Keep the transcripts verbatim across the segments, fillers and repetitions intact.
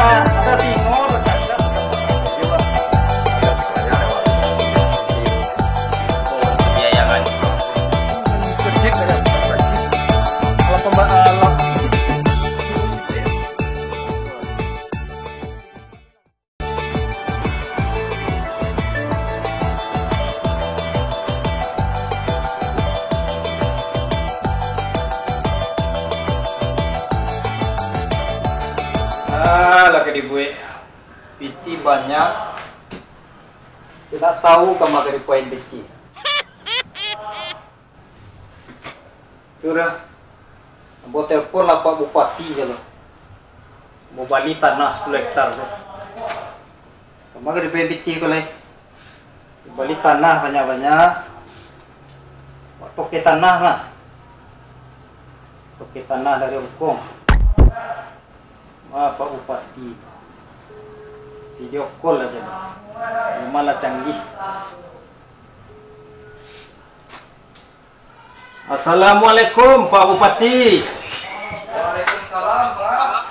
Ada singo bercakap. Iya, Pak. Ada sebenarnya ada, Pak. Isi info untuk biaya kan. Mister Jack ada apa sih? Kalau pemba-, eh, lo- Ah, lah ka dibuek. Piti banyak. Ndak tahu kama ka dipain piti. Tu dah. Ambo telepon lah Pak Bupati se lo. Mau bali tanah sapuluah hektar tu. Kama ka dipain piti ko lai. Bali tanah banyak-banyak. Wak toke tanah mah. Toke tanah dari Hongkong. Wah, Pak Bupati. Video call aja, Pak. Memang lah canggih. Assalamualaikum, Pak Bupati. Waalaikumsalam, Pak.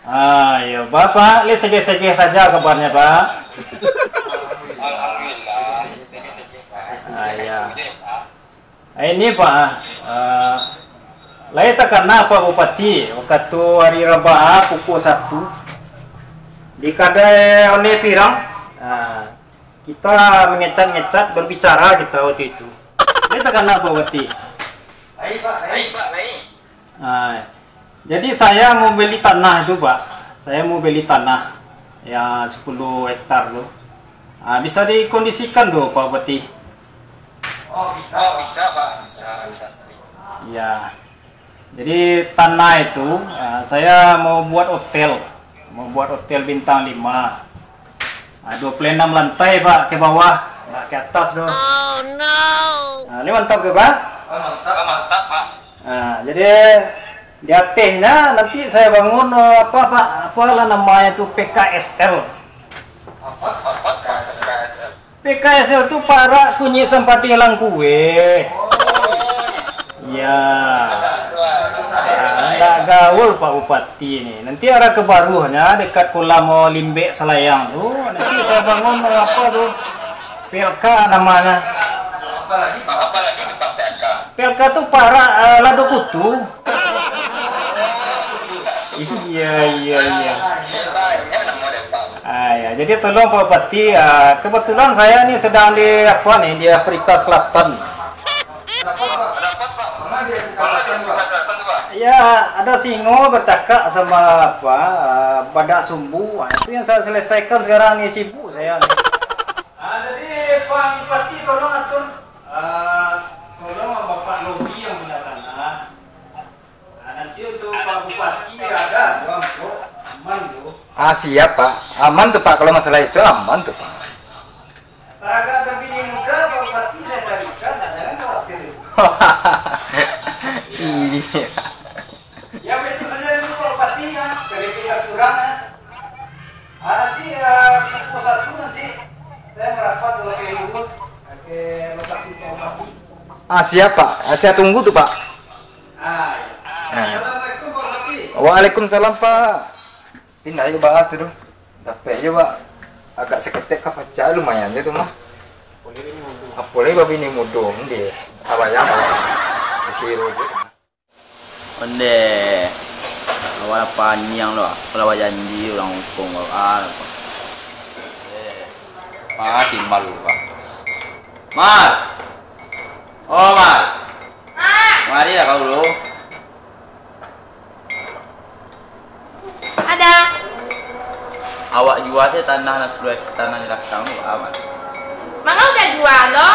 Ah, iyo, Bapak, lai segeh-segeh saja kabarnya, Pak. Alhamdulillah, segeh-segeh, Pak. Ah, iya. Ah, ini, Pak, ah, lai takana, Pak Bupati, wakatu hari Rabaah pukul satu, di kadai ondeh pirang, ah, kita mengecek-ngecek, berbicara kita waktu itu. Lai takana, Pak Bupati. Lai, Pak, lai. Lai, Pak, lai. Ah, jadi saya mau beli tanah itu, Pak. Saya mau beli tanah yang sepuluh hektar tu. Ah, bisa dikondisikan tu, Pak Bupati? Oh, bisa, bisa, Pak. Bisa, bisa sekali. Ya. Jadi tanah itu, ah, saya mau buat hotel. Mau buat hotel bintang lima. Ah, dua puluh enam lantai, Pak, ke bawah, nggak ke atas doh. Oh, no. Ah, ini mantap ke, Pak? Oh, mantap, mantap, Pak. Ah, jadi di atehnya nanti saya bangun, eh, apa, Pak? Apalah namanya tu, P K S L. Apa? Apa, Pak? P K S L. P K S L tu parak kunyik sampadeh langkue. Ya. Ah, ndak gaul Pak Bupati ni. Nanti arah ka baruhnyo, dekat kolam Limbek Salayang tu, nanti saya bangun apa tu? P L K namanya. P L K tu parak, eh, Lado Kutu. Iya, iya, iya. Ah, ya. Jadi tolong Pak Bupati, ah, kebetulan saya ni sedang di apa ni, di Afrika Selatan. Ya, ada singo bercakap sama apa, ah, badak sumbu. Ah, itu yang saya selesaikan sekarang ni, sibuk saya ni. Ah, jadi Pak Bupati tolong atur, ah, tolong Bapak Logi yang punya tanah. Ah, nanti untuk Pak Bupati ada dua amplop, aman tu. Ah, siap, Pak. Aman tu, Pak. Kalau masalah itu aman tu, Pak. Taragak berbini muda, Pak Bupati saya carikan, nah, jangan khawatir. Iya. Ya, begitu saja dulu, Pak Bupati, ya. Kalau kita kurang, ya. Ah, nanti, eh, pukul satu nanti saya merapat ke dulu, ke lokasi Pak Bupati. Ah, siap, Pak. Ah, saya tunggu tu, Pak. Ah, ya. Ah. Assalamualaikum, Pak Bupati. Waalaikumsalam, Pak. Pindah aja, Pak, tu tu. Dapek aja, Pak. Agak seketek ka pacah, lumayan je tu mah. Apolai babini mudo, ndeh. Abayang, Pak. Siro je. Ondeh, awak lah paniang lo, kalau awak janji urang Hongkong ko, ah, ko. Eh, ah, timbal lu, Pak. Mar! Oh, Mar! Mar! Mari lah kau dulu. Ada. Awak jua se tanah nan sapuluah hektar nan di lakang tu, Pak, Mar. Manga udah jua lo?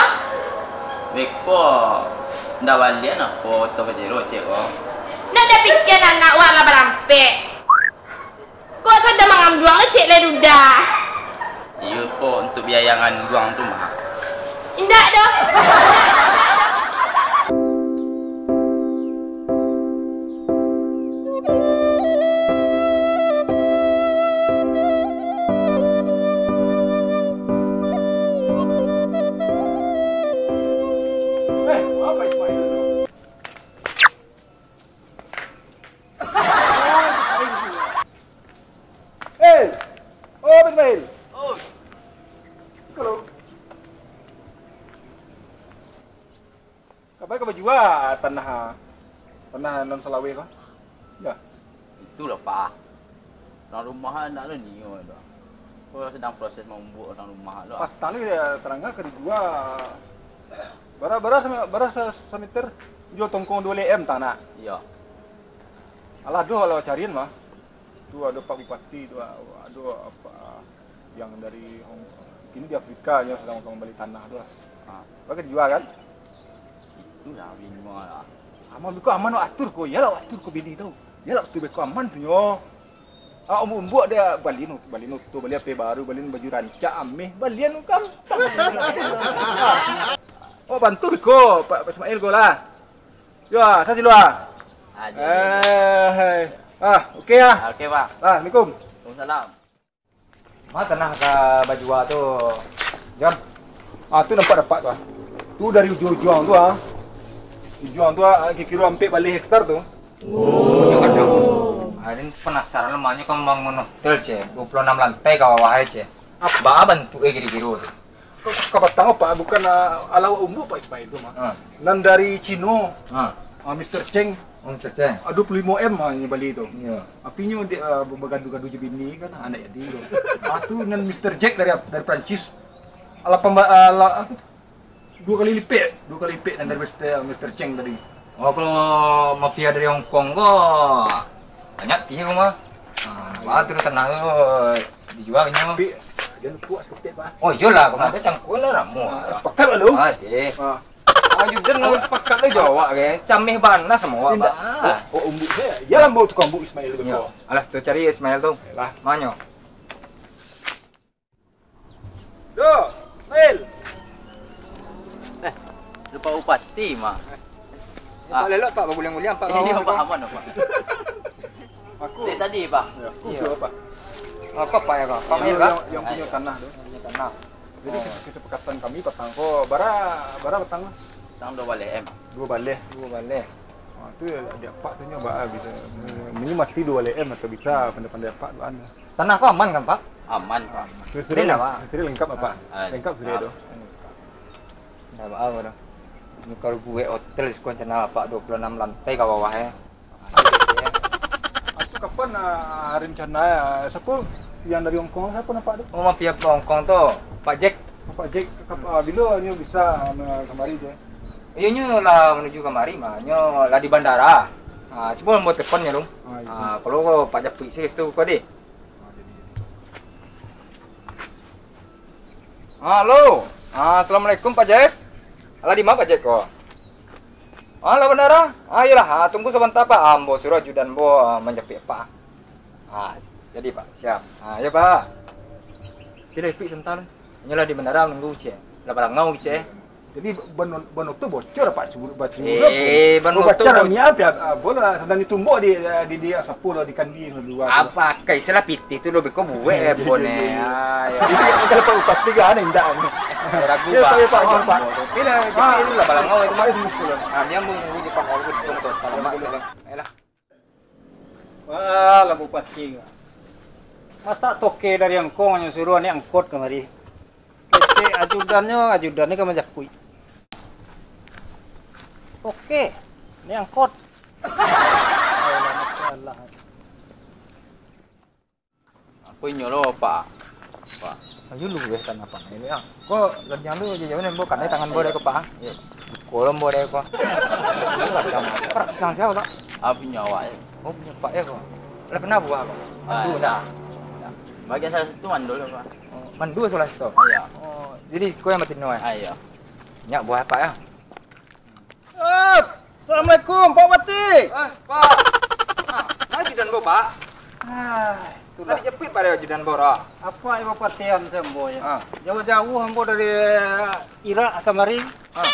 Beko, ndak baliak apo oto Pajero, cek ko. Ndak ada pikia anak wak lah barampek. Kok sudah manganduang lo, cek le duda. Iyo ko, untuk biaya nganduang tu mah. Indak doh. Oh, Ismail. Oi. Kalau kabai ka bajua tanah, tanah nan salaweh ko. Ya. Itulah, Pak. Urang rumah ndak ado nio tu. Ko sadang proses maumbuak urang rumah tu. Patang ni, ya, tarangah ka dijua. Bara, bara, bara sa-, sameter? Jua tongkong duo leh M tanah. Iyo. Alah, doh, alah carian mah. Tu ado Pak Bupati tu, ado apa, yang dari Hong-, kini di Afrika, yang sadang mambali tanah tu lah. Ha. Bagi dijua kan? Itulah, bini lah. Aman beko, aman, atur ko, iyalah, atur ko bini tu. Iyalah, tu beko aman tu nyo. Ah, umbuak-umbuak dia balian, balian oto, balian H P baru, balian baju rancak, ameh, balian gampang. Oh, bantu beko, Pak, Pak Ismail ko lah. Yo, sa siluah. Ah, jadi. Eh, ah, oke ya. Ah, oke, Pak. Ah, assalamualaikum. Waalaikumsalam. Ma tanah ka bajua tu, Jon? Ah, tu nampak dapat tu, ah. Tu dari ujuang-ujuang tu, ah. Ujuang tu, ah, kiro-kiro ampek baleh hektar tu. Oh. Jon, Jon. Ah, den penasaran lah, manyo ka mambangun hotel, ceh. Duo puluah anam lantai ka bawah, ceh. Baa bantuak e kiro-kiro tu? Ka batang, Pak, bukan, ah, alah umbuak, Pak Ismail tu mah. Ah. Nan dari Cino. Ah. Ah, Mister Cheng. Oh, Mister Cheng. Ah, duo puluah limo M, ah, inyo bali tu. Iyo. Tapi inyo dek, ah, bagadu-gadu jo bini kan, ah, ndak jadi tu. Ah, tu nan Mister Jack dari, dari Prancis. Alah pamba-, alah, apa tu? Duo kali lipek, duo kali lipek nan dari Mister, Mister Cheng tadi. Oh, kalau mafia dari Hong Kong ko, banyak tiyo mah. Ah, baa tu tanah tu dijua inyo. Tapi, jan kuat saketek, Pak. Oh, iyolah, kalau ado cangkuan lah ramuah. Ah, sepakat lah lu. Ah, deh. Ah. Ajudan lah sepakat lah jo awak ke. Cameh bana samo awak, Pak. Oh, oh, umbuak dia. Iyalah, mau tukang umbuak Ismail tu. Iyo. Alah, tu cari Ismail tu. Lah. Manyo? Duh, Mil. Eh, lupo Bupati mah. Eh, Pak, lelok, Pak, baguliang-guliang, Pak. Iyo, Pak, aman, Pak. Aku. Dari tadi, Pak. Ya, aku. Iyo. Apa, Pak? Apa, Pak? Pak Mil, Pak? Yang, yang punyo tanah tu. Yang punyo tanah. Jadi, kesepakatan kami patang ko, bara, bara patang lah. Patang duo baleh M. Duo baleh. Duo baleh. Ah, tu ya, apak tu nyo baa bisa. Mini mati duo baleh M atau bisa pandai-pandai apak tu anu. Tanah ko aman kan, Pak? Aman, Pak. Sudah, sudah lengkap, Pak? Ah, lengkap sudah tu. Ndak baa, Pak. Kalau buek hotel, siko rencana Apak duo puluah anam lantai ka bawah, ya. Ah, itu kapan, ah, rencana, ah, siapa yang dari Hong Kong, siapa nampak tu? Oh, mafia Hong Kong tu, Pak Jack. Pak Jack, kap-, ah, bilo nyo bisa, ah, kamari tu? Iyo, nyo lah manuju kamari mah. Nyo lah di bandara. Ah, cubo ambo telepon nyo dulu. Ah, iyo. Ah, kalau Pak Japuik sih tu ko deh. Halo. Ah, assalamualaikum, Pak Jack. Alah, di ma Pak Jack ko? Alah, bandara. Ah, iyolah. Ah, tunggu sabanta, Pak. Ah, ambo suruah ajudan ambo, ah, manjapuik Apak. Ah, jadi, Pak. Siap. Ah, iyo, Pak. Pilih Apak sabanta. Inyo lah di bandara nunggu, ceh. Lah balangau, ceh. Jadi, ban, ban oto bocor, Pak, sibuk, Pak, sibuk. Eh, ban oto bocor. Mian, Pak, ah, bola, sadang ditumbok di, di, di, sapo lah, di kandi, dua tu. Apo, kai salah pitih tu, lo beko buek, eh, bone. Ah, ya. Jadi, kalau Pak Bupati kan, indak, ni. Ragu, Pak. Pak, Pak. Bila, jadi, lah balangau, itu mah. Ah, dia mau nunggu di Pak Wali, itu motor. Kalau Mas, ayolah. Wah, lah Bupati. Masak toke dari Hong Kong nyo suruah naiak angkot kamari. Kecek ajudannyo, ajudan ni ka manjapuik. Oke, naiak angkot. Ayolah, masalah. Apo inyo lo, Pak? Pak. Ayo lu weh tanah Pak ini, ah. Ko ladiang lu jauh-jauh ni, ambo kanai tangan ambo dari ko, Pak, ah. Iyo. Buko lo ambo dari ko. Perak sang siapa, Pak? Ah, punyo awak, ya. Oh, punyo Pak, ya, ko. Lah pernah buah, ko? Ah, tu, iya. Dah. Bagian salah satu mandul, Pak. Oh, mandul salah satu? Iya. Oh, jadi ko yang batino, ya? Ah, iya. Nyak buah, Pak, ya? Ap! Assalamualaikum, Pak Bupati. Ah, Pak. Ah, ajudan ambo, Pak. Ah, itulah. Tadi japuik pada ajudan ambo, Pak. Apo yang bapatihan sambo, ya? Ah. Jauah-jauah ambo dari Irak kamari. Ah.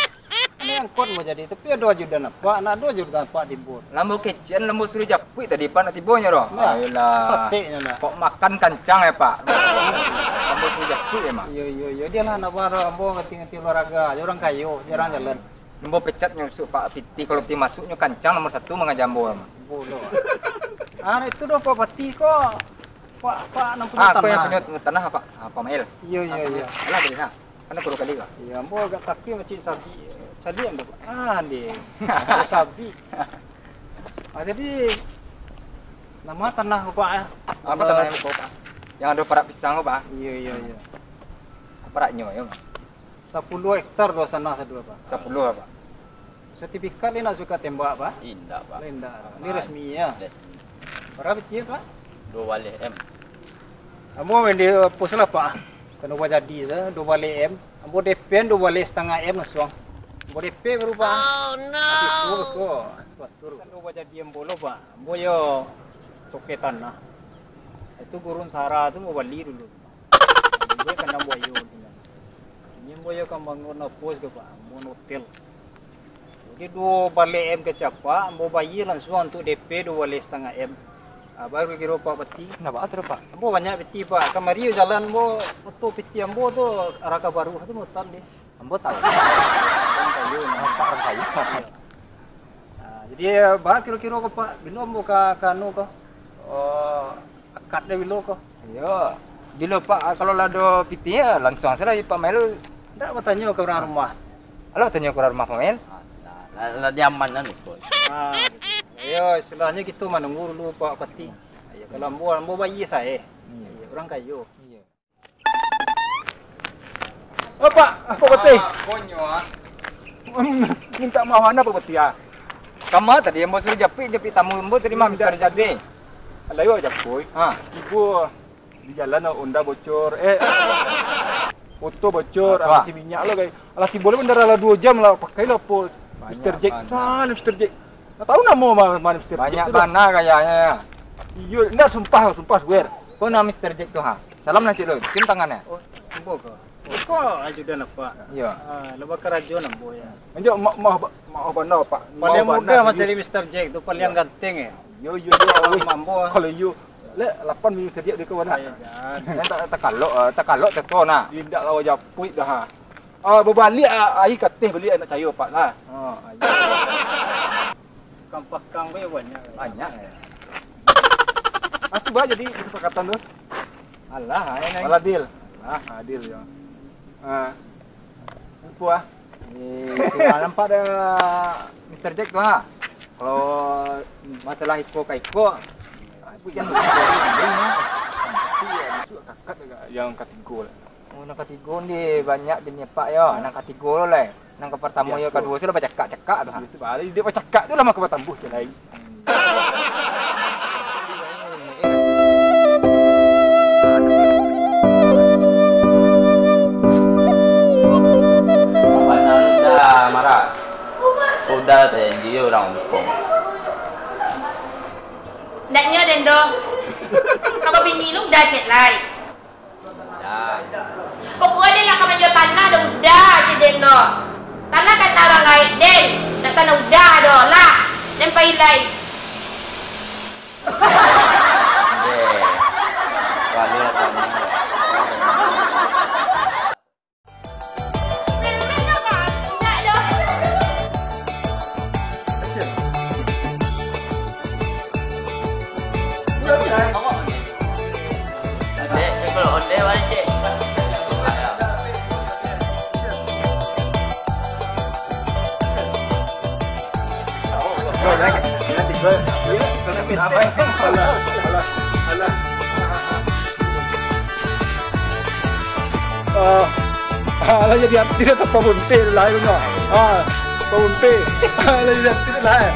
Ini angkot mau jadi, tapi ado ajudan Apak, ndak ado ajudan Apak di bot. Lah ambo kecekan, lah ambo suruah japuik tadi, Pak, nak tibonyo doh. Nah, ayolah. Saseknyo nah. Kok makan kancang, ya, Pak? Lah ambo suruah japuik, ya, Mak? Iyo, iyo, iyo. Dialah nak baru ambo ngerti-ngerti olahraga, dia orang kayo, dia orang jalan. Ambo pecat nyo usuk Pak Pitih, kalau ti masuk nyo kancang nomor satu mangaja ambo, Mak. Bodoh. Ah, itu doh Pak Bupati ko. Pak, Pak, nan punyo tanah. Ah, ko yang punyo tanah, Pak? Ah, Pak Mail. Iyo, iyo, iyo. Alah, bali, ha. Kan kuro kali, Pak. Iyo, ambo agak takuik macam sabik. Caliak ambo, Pak. Ah, deh. Sabik. Ah, jadi, namo tanah ko, Pak, yo? Apo tanah yang ko, Pak? Yang ado parak pisang ko, Pak? Iyo, iyo, iyo. Paraknyo, yo, Pak? Sapuluah hektar duo tanah sado, Pak. Sapuluah, Pak. Sertifikat lai nak sukat tembak, Pak? Indak, Pak. Lai indak. Ini resmi, yo? Resmi. Bara piti, Pak? Duo baleh M. Ambo main di pos lah, Pak. Kan umpamo jadi tu, duo baleh M. Ambo D P duo baleh satangah M langsuang. Ambo D P baru, Pak. Oh, no. Tapi ko, ko. Batua. Kan umpamo jadi ambo lo, Pak. Ambo yo toke tanah. Itu gurun sara tu ambo bali dulu. Ambo kandang buayo tu. Ini ambo yo ka bangun pos ko, Pak. Bangun hotel. Jadi duo baleh M ka capak, ambo bayia langsuang untuak D P duo baleh satangah M. Ah, baru kiro Pak Pati. Ndak baa tu, Pak? Ambo banyak piti, Pak. Kamari jalan ambo, foto piti ambo tu, Raka Baruah tu mutan deh. Ambo tahu. Urang kayo, nah. Pak urang kayo. Ah, jadi, baa kiro-kiro ko, Pak? Bilo ambo ka, ka anu ko? Oh, akad deh bilo ko? Iyo. Bilo, Pak, kalau lah ado piti, yo, langsuang sajo lah Pak Mail. Ndak batanyo ka urang rumah? Alah, tanyo ka urang rumah, Pak Mail. Alah, lah, lah diamankan ko. Ah, gitu. Yo, istilahnyo kito manunggu dulu, Pak Pati. Yo, kalau ambo, ambo bayia sae. Iyo. Yo, urang kayo. Iyo. Oh, Pak, Pak Pati. Ah, konyo, ah. Minta maaf bana, Pak Pati, ah. Kama tadi ambo suruah japuik, japuik tamu ambo tadi mah, Mister Jade. Alah, iyo japuik. Ha. Ibo di jalan Honda bocor, eh, moto bocor, ah, isi minyak lo, gai. Alah, tibo lo bandaro lah duo jam lah, pakai lah apo. Mister Jack, banyak. Nah, Mister Jack. Ndak tahu namo ma-, ma Mister Jack tu. Banyak bana gayanya. Iyo, ndak, sumpah, sumpah, swear. Ko nah Mister Jack tu, ha. Salam lah, Cik, lo. Cium tangannya. Oh, ambo ko. Ko ajudan apak. Iyo. Ah, lo bakarajo ambo, yo. Anjak, ma-, maaf, ba-, maaf bana, Pak. Paliang mudah mancari Mister Jack tu, paliang ganteng, yo. Iyo, iyo, iyo. Kalau ambo, ah. Kalau iyo, lek lapan minit sajo dek kawan, ah. Ayo, jan. Eh, tak, takalok, ah, takalok teko, nah. Indak lawa japuik dah, ha. Ah, babaliak, ah, aia ka ateh baliak, ndak cayo, Pak, lah. Oh, ayo. Pakang-pakang bae banyak. Banyak, yo. Ah, tu bah jadi kesepakatan tu. Alah, ayo, nang. Malah deal. Alah, adil, yo. Ah. Apo, ah? Eh, tu lah nampak dah Mister Jack tu, ha. Kalau masalah iko ka iko, ah, itu jangan. Tapi yo, masuk kakak yang katigo lah. Oh, nan katigo ni banyak bini apak yo. Nan katigo lo lai. Nan ka partamo yo, kaduo sudah bacakak-cakak tu, ha. Itu balik dia bacakak tu lah mako batambuah tu lai. Bana udah marah. Udah tajanji urang umpung. Ndaknyo den doh. Kalau bini lu udah cek lai. Pokoknyo nak ka manjua tanah dah udah, cek den doh. Tanah kan urang gaek den, nak tanah udah doh lah. Den pai lai. Deh. Baliak tanah. Ah, alah jadi artis atau pabuntil lah, yo, ah, pabuntil. Alah jadi artis lah, eh.